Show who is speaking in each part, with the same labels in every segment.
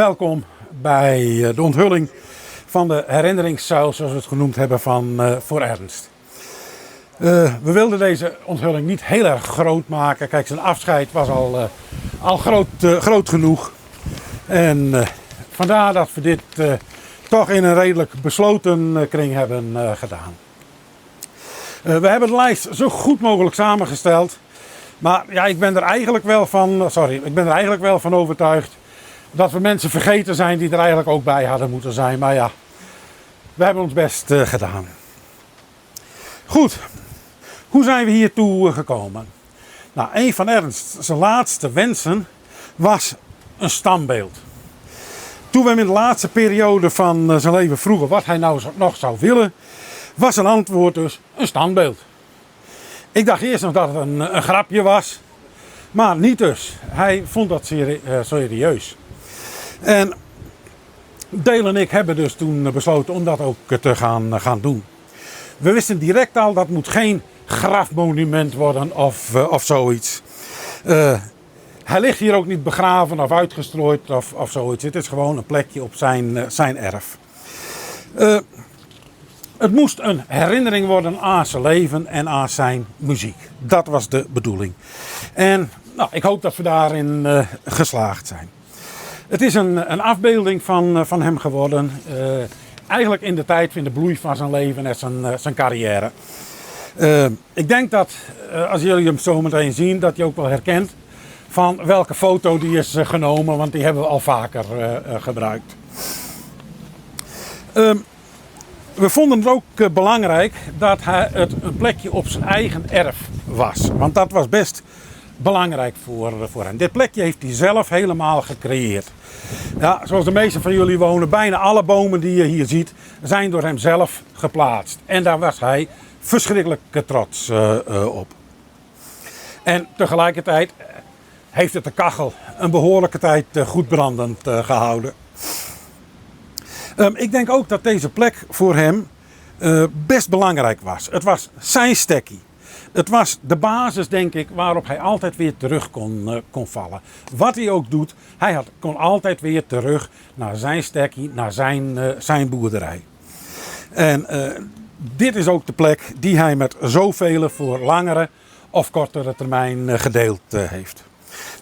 Speaker 1: Welkom bij de onthulling van de herinneringszuil, zoals we het genoemd hebben, van, voor Ernst. We wilden deze onthulling niet heel erg groot maken. Kijk, zijn afscheid was al groot genoeg. En vandaar dat we dit toch in een redelijk besloten kring hebben gedaan. We hebben de lijst zo goed mogelijk samengesteld. Maar ja, ik ben er eigenlijk wel van, sorry, ik ben er eigenlijk wel van overtuigd dat we mensen vergeten zijn die er eigenlijk ook bij hadden moeten zijn. Maar ja, we hebben ons best gedaan. Goed, hoe zijn we hiertoe gekomen? Nou, een van Ernst zijn laatste wensen was een standbeeld. Toen we hem in de laatste periode van zijn leven vroegen wat hij nou nog zou willen, was zijn antwoord dus een standbeeld. Ik dacht eerst nog dat het een grapje was, maar niet dus. Hij vond dat serieus. En Dale en ik hebben dus toen besloten om dat ook te gaan doen. We wisten direct al dat moet geen grafmonument worden of zoiets. Hij ligt hier ook niet begraven of uitgestrooid of zoiets. Het is gewoon een plekje op zijn erf. Het moest een herinnering worden aan zijn leven en aan zijn muziek. Dat was de bedoeling. En nou, ik hoop dat we daarin geslaagd zijn. Het is een afbeelding van hem geworden. Eigenlijk in de tijd, in de bloei van zijn leven en zijn carrière. Ik denk dat als jullie hem zo meteen zien, dat je ook wel herkent van welke foto die is genomen, want die hebben we al vaker gebruikt. We vonden het ook belangrijk dat hij het een plekje op zijn eigen erf was. Want dat was best belangrijk voor hem. Dit plekje heeft hij zelf helemaal gecreëerd. Ja, zoals de meeste van jullie wonen, bijna alle bomen die je hier ziet, zijn door hem zelf geplaatst. En daar was hij verschrikkelijk trots op. En tegelijkertijd heeft het de kachel een behoorlijke tijd goed brandend gehouden. Ik denk ook dat deze plek voor hem best belangrijk was. Het was zijn stekkie. Het was de basis, denk ik, waarop hij altijd weer terug kon vallen. Wat hij ook doet, hij kon altijd weer terug naar zijn stekkie, naar zijn boerderij. En dit is ook de plek die hij met zoveel voor langere of kortere termijn gedeeld heeft.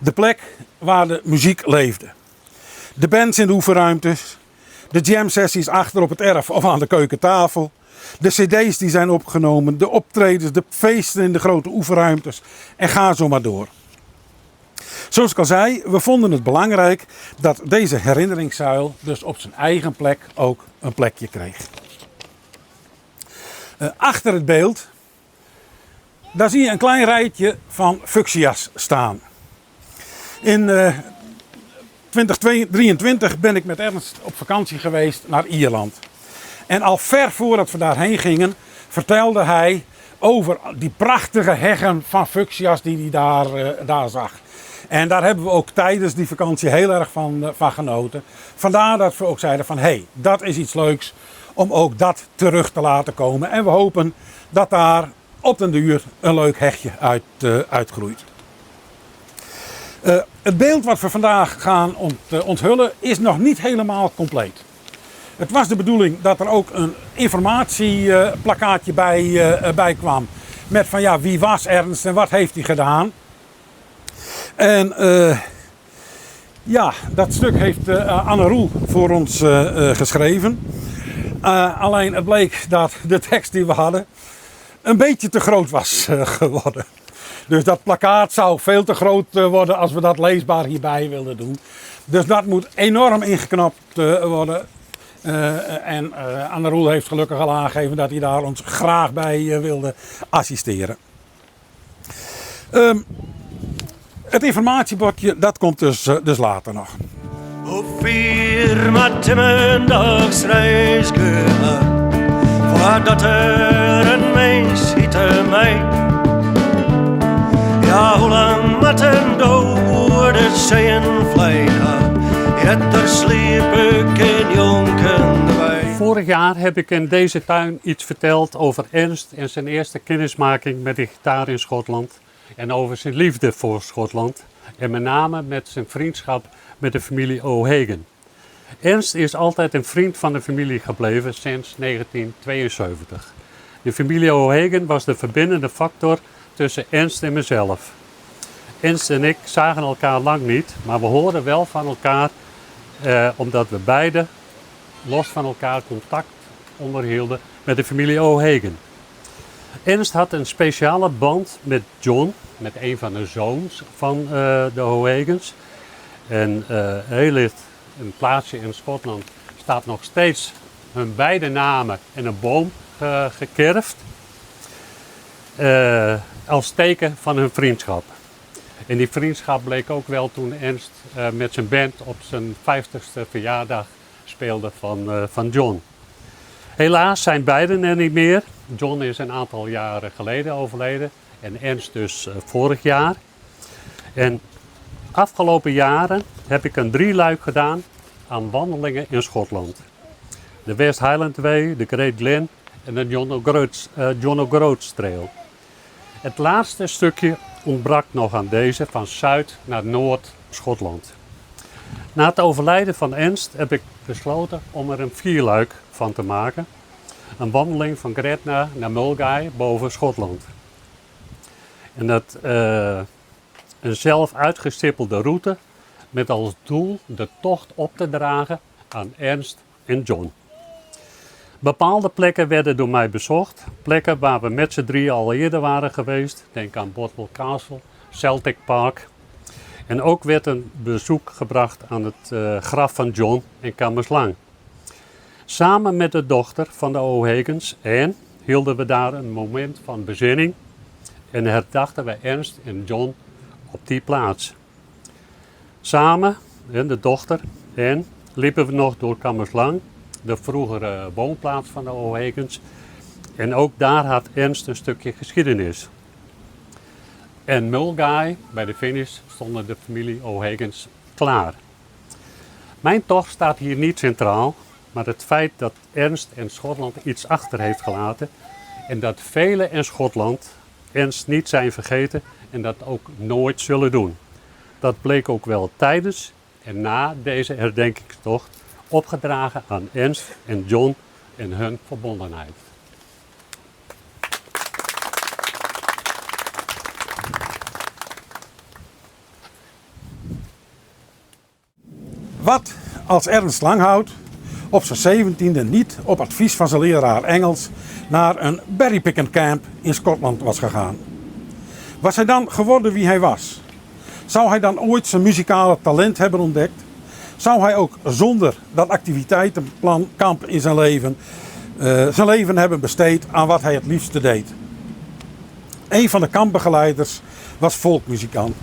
Speaker 1: De plek waar de muziek leefde. De bands in de oefenruimtes, de jam sessies achter op het erf of aan de keukentafel. De cd's die zijn opgenomen, de optredens, de feesten in de grote oefenruimtes en ga zo maar door. Zoals ik al zei, we vonden het belangrijk dat deze herinneringszuil dus op zijn eigen plek ook een plekje kreeg. Achter het beeld, daar zie je een klein rijtje van fuchsia's staan. In 2023 ben ik met Ernst op vakantie geweest naar Ierland. En al ver voordat we daarheen gingen, vertelde hij over die prachtige heggen van fuchsia's die hij daar zag. En daar hebben we ook tijdens die vakantie heel erg van genoten. Vandaar dat we ook zeiden van, hé, dat is iets leuks om ook dat terug te laten komen. En we hopen dat daar op den duur een leuk hegje uitgroeit. Het beeld wat we vandaag gaan onthullen is nog niet helemaal compleet. Het was de bedoeling dat er ook een informatieplakkaatje bij kwam. Met van ja, wie was Ernst en wat heeft hij gedaan. En ja, dat stuk heeft Anne Roel voor ons geschreven. Alleen het bleek dat de tekst die we hadden een beetje te groot was geworden. Dus dat plakkaat zou veel te groot worden als we dat leesbaar hierbij wilden doen. Dus dat moet enorm ingeknapt worden. En Anne Roel heeft gelukkig al aangegeven dat hij daar ons graag bij wilde assisteren. Het informatiebordje, dat komt dus later nog.
Speaker 2: Op 4 mijn dagsreis gehad, voordat er een mens hiette mij. Ja, hoe lang moet een door de zeeën vlijden? Er sliep ik in jonken bij.
Speaker 3: Vorig jaar heb ik in deze tuin iets verteld over Ernst en zijn eerste kennismaking met de gitaar in Schotland. En over zijn liefde voor Schotland. En met name met zijn vriendschap met de familie O'Hagan. Ernst is altijd een vriend van de familie gebleven sinds 1972. De familie O'Hagan was de verbindende factor tussen Ernst en mezelf. Ernst en ik zagen elkaar lang niet, maar we hoorden wel van elkaar omdat we beide los van elkaar contact onderhielden met de familie O'Hagan. Ernst had een speciale band met John, met een van de zoons van de O'Hagans. En Alyth, een plaatsje in Schotland, staat nog steeds hun beide namen in een boom gekerfd. Als teken van hun vriendschap. En die vriendschap bleek ook wel toen Ernst met zijn band op zijn 50ste verjaardag speelde van John. Helaas zijn beiden er niet meer. John is een aantal jaren geleden overleden en Ernst dus vorig jaar. En afgelopen jaren heb ik een drieluik gedaan aan wandelingen in Schotland. De West Highland Way, de Great Glen en de John O'Groats Trail. Het laatste stukje ontbrak nog aan deze van Zuid naar Noord-Schotland. Na het overlijden van Ernst heb ik besloten om er een vierluik van te maken. Een wandeling van Gretna naar Milngavie boven Schotland. En dat een zelf uitgestippelde route met als doel de tocht op te dragen aan Ernst en John. Bepaalde plekken werden door mij bezocht. Plekken waar we met z'n drieën al eerder waren geweest. Denk aan Bothwell Castle, Celtic Park. En ook werd een bezoek gebracht aan het graf van John in Cambuslang. Samen met de dochter van de O'Hagans en hielden we daar een moment van bezinning en herdachten we Ernst en John op die plaats. Samen, de dochter en, liepen we nog door Cambuslang, de vroegere woonplaats van de O'Hagans. En ook daar had Ernst een stukje geschiedenis. En Milngavie, bij de finish, stonden de familie O'Hagans klaar. Mijn tocht staat hier niet centraal, maar het feit dat Ernst en Schotland iets achter heeft gelaten en dat velen in Schotland Ernst niet zijn vergeten en dat ook nooit zullen doen. Dat bleek ook wel tijdens en na deze herdenkingstocht, opgedragen aan Ernst en John en hun verbondenheid.
Speaker 1: Wat als Ernst Langhout op zijn 17e niet op advies van zijn leraar Engels naar een berrypicking camp in Schotland was gegaan? Was hij dan geworden wie hij was? Zou hij dan ooit zijn muzikale talent hebben ontdekt? Zou hij ook zonder dat activiteitenplan kamp in zijn leven, zijn leven hebben besteed aan wat hij het liefste deed? Een van de kampbegeleiders was folkmuzikant.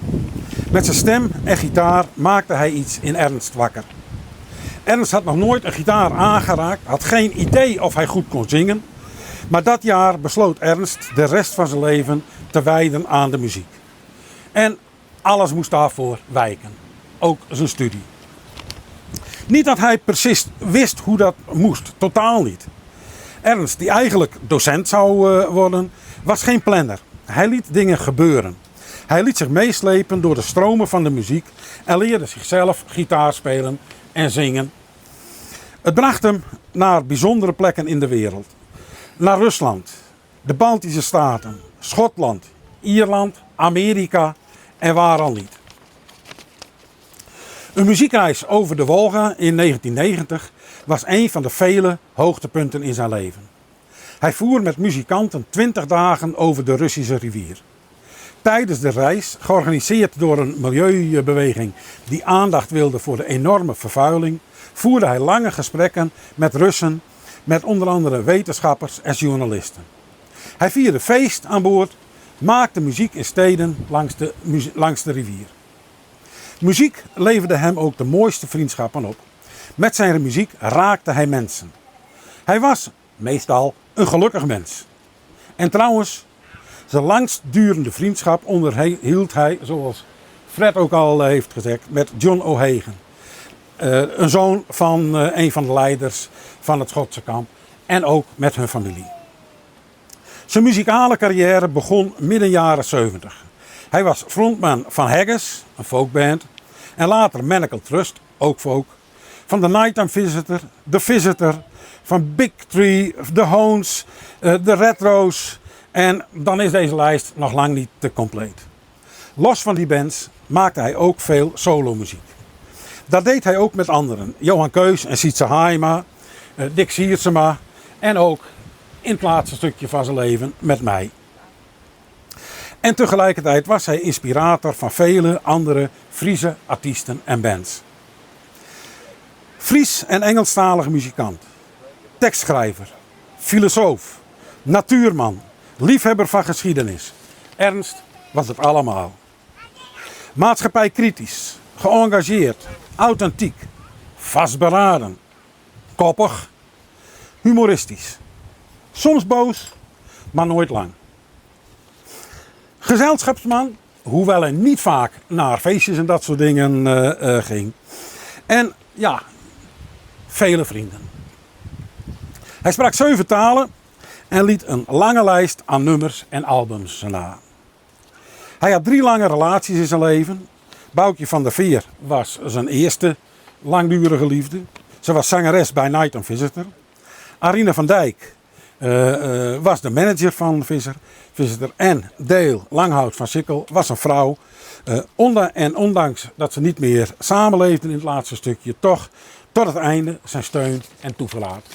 Speaker 1: Met zijn stem en gitaar maakte hij iets in Ernst wakker. Ernst had nog nooit een gitaar aangeraakt, had geen idee of hij goed kon zingen. Maar dat jaar besloot Ernst de rest van zijn leven te wijden aan de muziek. En alles moest daarvoor wijken, ook zijn studie. Niet dat hij precies wist hoe dat moest, totaal niet. Ernst, die eigenlijk docent zou worden, was geen planner. Hij liet dingen gebeuren. Hij liet zich meeslepen door de stromen van de muziek en leerde zichzelf gitaar spelen en zingen. Het bracht hem naar bijzondere plekken in de wereld. Naar Rusland, de Baltische Staten, Schotland, Ierland, Amerika en waar al niet. Een muziekreis over de Wolga in 1990 was een van de vele hoogtepunten in zijn leven. Hij voer met muzikanten 20 dagen over de Russische rivier. Tijdens de reis, georganiseerd door een milieubeweging die aandacht wilde voor de enorme vervuiling, voerde hij lange gesprekken met Russen, met onder andere wetenschappers en journalisten. Hij vierde feest aan boord, maakte muziek in steden langs de rivier. Muziek leverde hem ook de mooiste vriendschappen op. Met zijn muziek raakte hij mensen. Hij was meestal een gelukkig mens. En trouwens, zijn langstdurende vriendschap onderhield hij, zoals Fred ook al heeft gezegd, met John O'Hagan. Een zoon van een van de leiders van het Schotse kamp en ook met hun familie. Zijn muzikale carrière begon midden jaren 70. Hij was frontman van Haggis, een folkband, en later Manacle Trust, ook folk. Fan The Nighttime Visitor, The Visitor, fan Big Tree, The Hones, The Retro's en dan is deze lijst nog lang niet compleet. Los van die bands maakte hij ook veel solomuziek. Dat deed hij ook met anderen, Johan Keus en Sietse Haaima, Dick Siertsema en ook in het laatste stukje van zijn leven met mij. En tegelijkertijd was hij inspirator van vele andere Friese artiesten en bands. Fries en Engelstalige muzikant, tekstschrijver, filosoof, natuurman, liefhebber van geschiedenis. Ernst was het allemaal. Maatschappijkritisch, geëngageerd, authentiek, vastberaden, koppig, humoristisch. Soms boos, maar nooit lang. Gezelschapsman, hoewel hij niet vaak naar feestjes en dat soort dingen ging. En ja, vele vrienden. Hij sprak 7 talen en liet een lange lijst aan nummers en albums na. Hij had 3 lange relaties in zijn leven. Boukje van der Veer was zijn eerste langdurige liefde. Ze was zangeres bij Nighttime Visitor. Arine van Dijk was de manager van Visitor. En Dale Langhout van Sikkel was een vrouw. En ondanks dat ze niet meer samenleefden in het laatste stukje, toch tot het einde zijn steun en toeverlaat.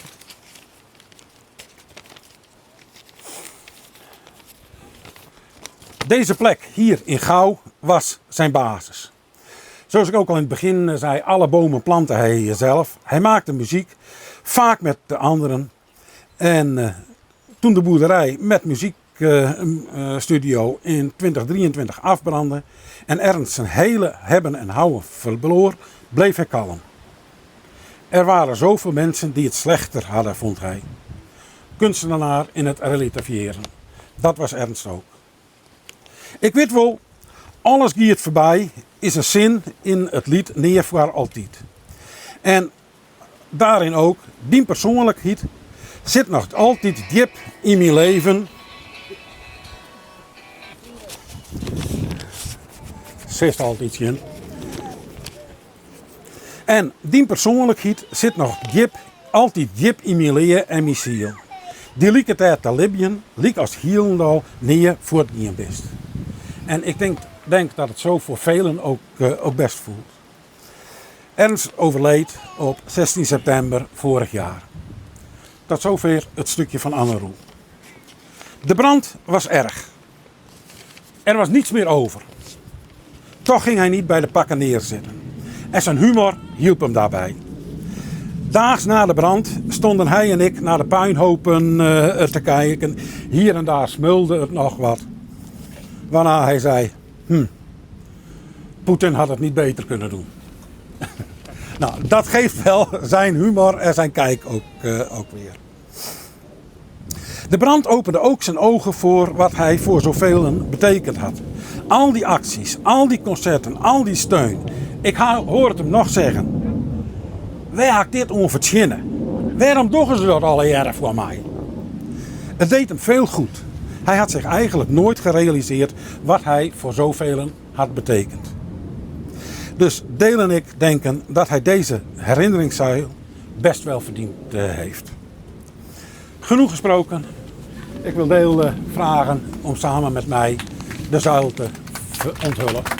Speaker 1: Deze plek hier in Gouw was zijn basis. Zoals ik ook al in het begin zei, alle bomen plantte hij zelf. Hij maakte muziek, vaak met de anderen. En toen de boerderij met muziekstudio in 2023 afbrandde en Ernst zijn hele hebben en houden verloor, bleef hij kalm. Er waren zoveel mensen die het slechter hadden, vond hij. Kunstenaar in het relativeren. Dat was Ernst ook. Ik weet wel, alles giet voorbij is een zin in het lied Neer voor altijd. En daarin ook, die persoonlijkheid zit nog altijd diep in mijn leven. Zit altijd in. En die persoonlijkheid zit nog diep, altijd diep in mijn leven en mijn ziel. Die liek het uit te Libyen, liek als hielendal neer voor het niet best. En ik denk dat het zo voor velen ook best voelt. Ernst overleed op 16 september vorig jaar. Tot zover het stukje van Anne Roel. De brand was erg. Er was niets meer over. Toch ging hij niet bij de pakken neerzitten. En zijn humor hielp hem daarbij. Daags na de brand stonden hij en ik naar de puinhopen te kijken. Hier en daar smulde het nog wat. Waarna hij zei, Poetin had het niet beter kunnen doen. Dat geeft wel zijn humor en zijn kijk ook weer. De brand opende ook zijn ogen voor wat hij voor zoveel betekend had. Al die acties, al die concerten, al die steun. Ik hoor het hem nog zeggen. Wij had dit onverzinnen. Waarom doen ze dat alle jaren voor mij? Het deed hem veel goed. Hij had zich eigenlijk nooit gerealiseerd wat hij voor zoveel had betekend. Dus Dale en ik denken dat hij deze herinneringszuil best wel verdiend heeft. Genoeg gesproken. Ik wil Dale vragen om samen met mij de zuil te onthullen.
Speaker 4: There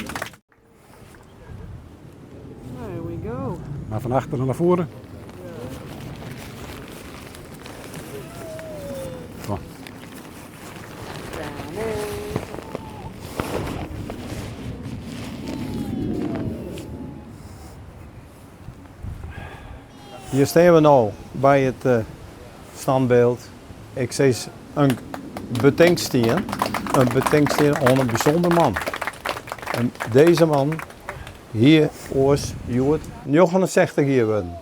Speaker 4: we go.
Speaker 1: Maar van achteren naar voren. Kom.
Speaker 5: Hier staan we nou bij het standbeeld. Ik zie een bedenksteen. Een bedenksteen aan een bijzonder man. En deze man hier is Jood 69 jaar worden.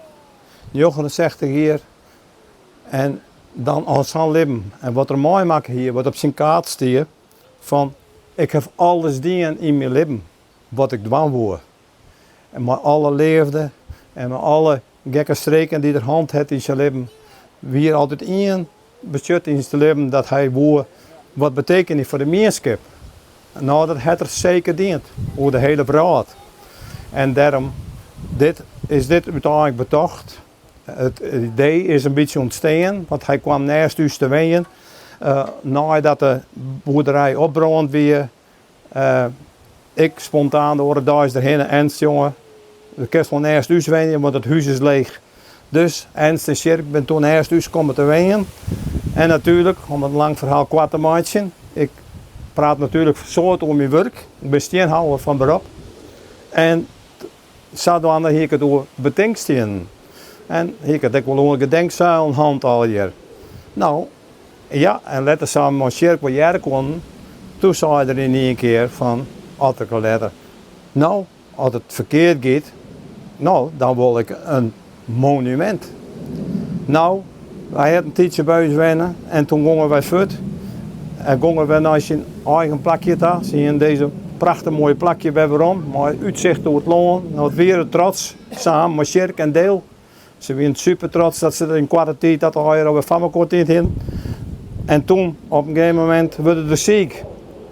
Speaker 5: 69 jaar en dan al zijn leven. En wat er mooi maakt hier, wat op zijn kaart staat, van ik heb alles dingen in mijn leven wat ik dwang word. En met alle leefde en met alle gekke streken die er hand heeft in zijn leven, wie er altijd één bestuurt in zijn leven dat hij woer wat betekent die voor de mensschap. Nou, dat het er zeker dient, over de hele wereld. En daarom, dit is dit úteinlik betocht. It idee is in bytsje ûntstean, want hy kwam neist ús te wenjen neidat de boerderij opbrând wie. Ik spontaan de oare deis derhinne, Ernst jonge, do kinst wol neist ús wenje, want it hús is leech. Dus Ernst en Sjirk binne toen neist ús kommen te wenjen. En natuerlik, om it lang ferhaal koart te meitsjen, ik praat natuerlik soad oer myn wurk, ik bin stienhouwer fan berop. En Sadwaande hie ik it oer betinkstiennen. En hie ik it ek wol oer gedenkzuilen hân allegear. No, ja, en letter samen mei Sjirk wol hearre koenen, doe sei er yn ien kear fan, as ik letter, no, as it ferkeard giet, no, dan wol ik in monumint. No, hy hat in tiidsje by ús wenne en toen gongen wy fuort en gongen we nei syn eigen plakje ta. Se hienen dizze prachtich moaie plakje wer werom mei útsicht oer it lân. No, it wie er trots, samen mei Sjirk en Deel. Se wienen super trots dat se der yn koarte tiid dat allegear alwer foar mekoar tiid hienen. En toen, op in gegeven momint, wurde er siik.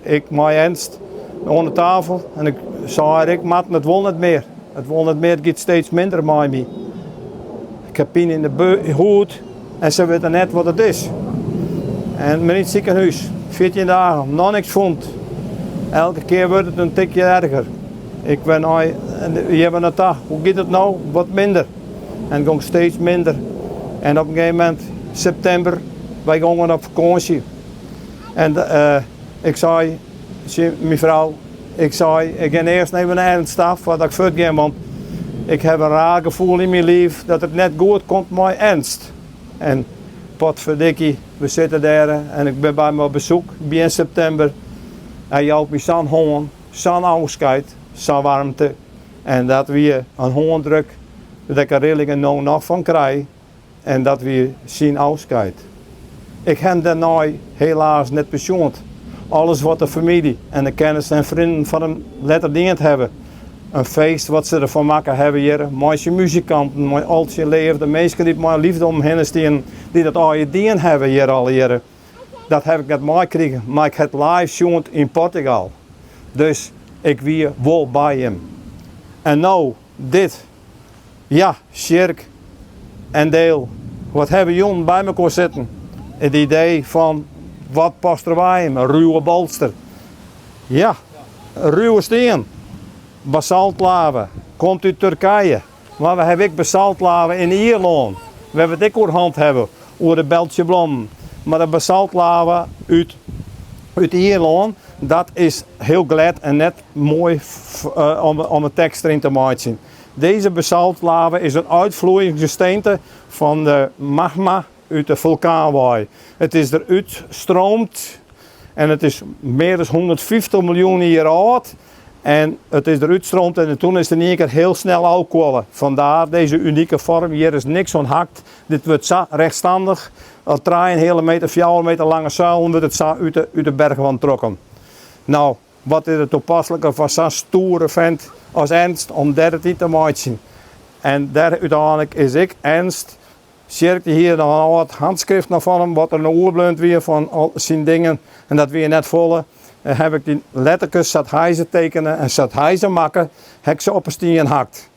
Speaker 5: Ik mei Ernst oan de tafel en ik sei, ik moat it wol net mear. It wol net mear, it giet steeds minder mei my. Ik ha pine yn de hûd en se witte net wat it is. En bin yn it sikehûs, 14 dagen, noch niks fûn. Elke kear wurdt it in tikje erger. Ik wer nei, hjir wer nei ta, hoe giet it no? Wat minder. En it gong steeds minder. En op in gegeven momint, septimber, wy gongen op fakânsje. En ik sei tsjin myn frou, ik sei, ik gean earst even nei Ernst ta foardat ik fuort gean, want ik haw in raar gefoel yn myn liif dat it net goed komt mei Ernst. En potverdikkie, we sitte dêr en ik bin by him op besoek begjin septimber. Hy jout my sa'n hân, sa'n ôfskeid, sa'n waarmte. En dat wie in hândruk dêr't ik de rillingen no noch fan krij. En dat wie syn ôfskeid. Ik ha him dêrnei helaas net besjoen. Alles wat de famylje en de kennissen en freonen fan him letter dien hawwe. In feest wat se derfan makke hawwe hjir, mei syn muzikanten, mei al syn leafde, minsken dy't mei liefde om him hinne stienen, dy't dat allegear dien hawwe hjir allegearre. Dat haw ik net meikrigen, mar ik ha it live sjoen yn Portugal. Dus ik wie wol by him. En no dit. Ja, Sjirk en Deel, wat hawwe jûn by mekoar sitten? It idee fan wat past der by him, in ruwe bolster. Ja, ruwe stien, basaltlava, komt út Turkije. Mar we hawwe ek basaltlava yn Ierlân, wêr't we it ek oer hân hawwe, oer de beltsje blommen. Mar de basaltlava út út Ierlân, dat is hiel glêd en net moai om in tekst deryn te meitsjen. Deze basaltlava is in uitvloeiingsgesteente fan de magma út de fulkaan wei. It is der útstroomd en it is mear as 150 miljoen jier âld. En it is der útstroomd en toen is it yn ien kear hiel snel ôfkuolle. Vandaar deze unike foarm, hjir is niks oan hakt. Dit wurdt sa rechtstandich, al trijenheale meter, fjouwer meter lange zuilen wurdt it sa út de berchwand trokken. No, wat is der toepasliker foar sa'n stoere fent as Ernst om dêr it yn te meitsjen. En dêr úteinlik is ek Ernst Sjirk dy hie noch in âld handskrift noch fan him, wat der noch oerbleaun wie fan al syn dingen, en dat wie net folle. En haw ik dy letterkes sa't hy se tekene en sa't hy se makke, ha ik se op 'e stien hakt.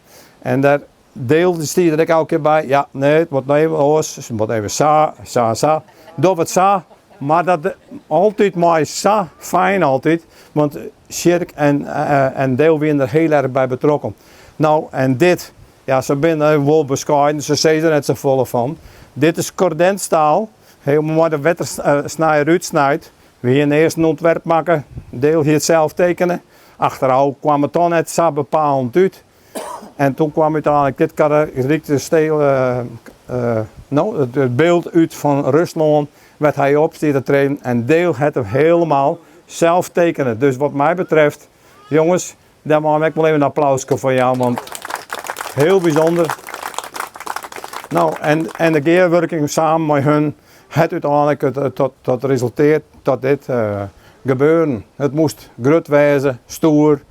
Speaker 5: En dêr deelde stie der ek elke kear by, ja, nee, it moat no even oars, it moat even sa, sa en sa. Doch it sa, mar dat altyd mei sa fijn altyd, want Sjirk en, en Deel wiene der hiel erch by betrokken. No, en dit, Ja, se binne wol beskeiden, se sizze der net safolle fan. Dit is kordentstaal, helemaal mei de wettersnijer útsnijd. We hiene earst in ûntwerp makke, Deel hie it sels tekene. Achterôf kwam it dan net sa bepalend út. En toen kwam úteinlik dit karakteristieke steel, no, it byld út fan Ruslân, wêr't hy op stiet te treden. En Deel hat him helemaal sels tekene. Dus wat my betreft, jonges, Dêr mei ik wol even in applauske foar jaan, want hiel bysûnder. No, en, en de gearwurking samen mei hun hat úteinlik it, tot, tot resulteard tot dit uh, gebeuren. It moast grut wêze, stoer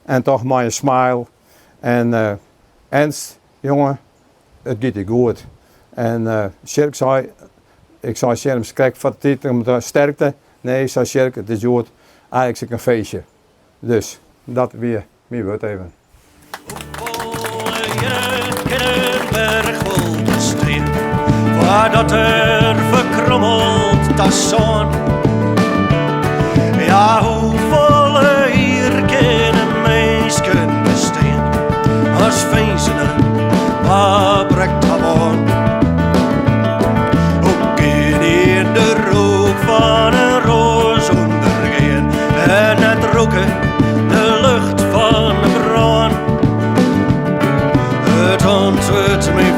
Speaker 5: en toch mei in smile. En uh, Ernst, jonge, it giet dy goed. En uh, Sjirk sei, ik sei tsjin him krekt foar de tiid om de sterkte. Nee, sei Sjirk, it is hjoed eigentlik in feestje. Dus dat wie myn wurd even.
Speaker 2: Mar dat er ferkrommelt ta sân. Ja, hoefolle jier kinne minsken bestean as finzene? Wa brekt har bân? Hoe kin ien de rûk fan in roas ûndergean en net rûke de lucht fan 'e brân? It antwurd myn.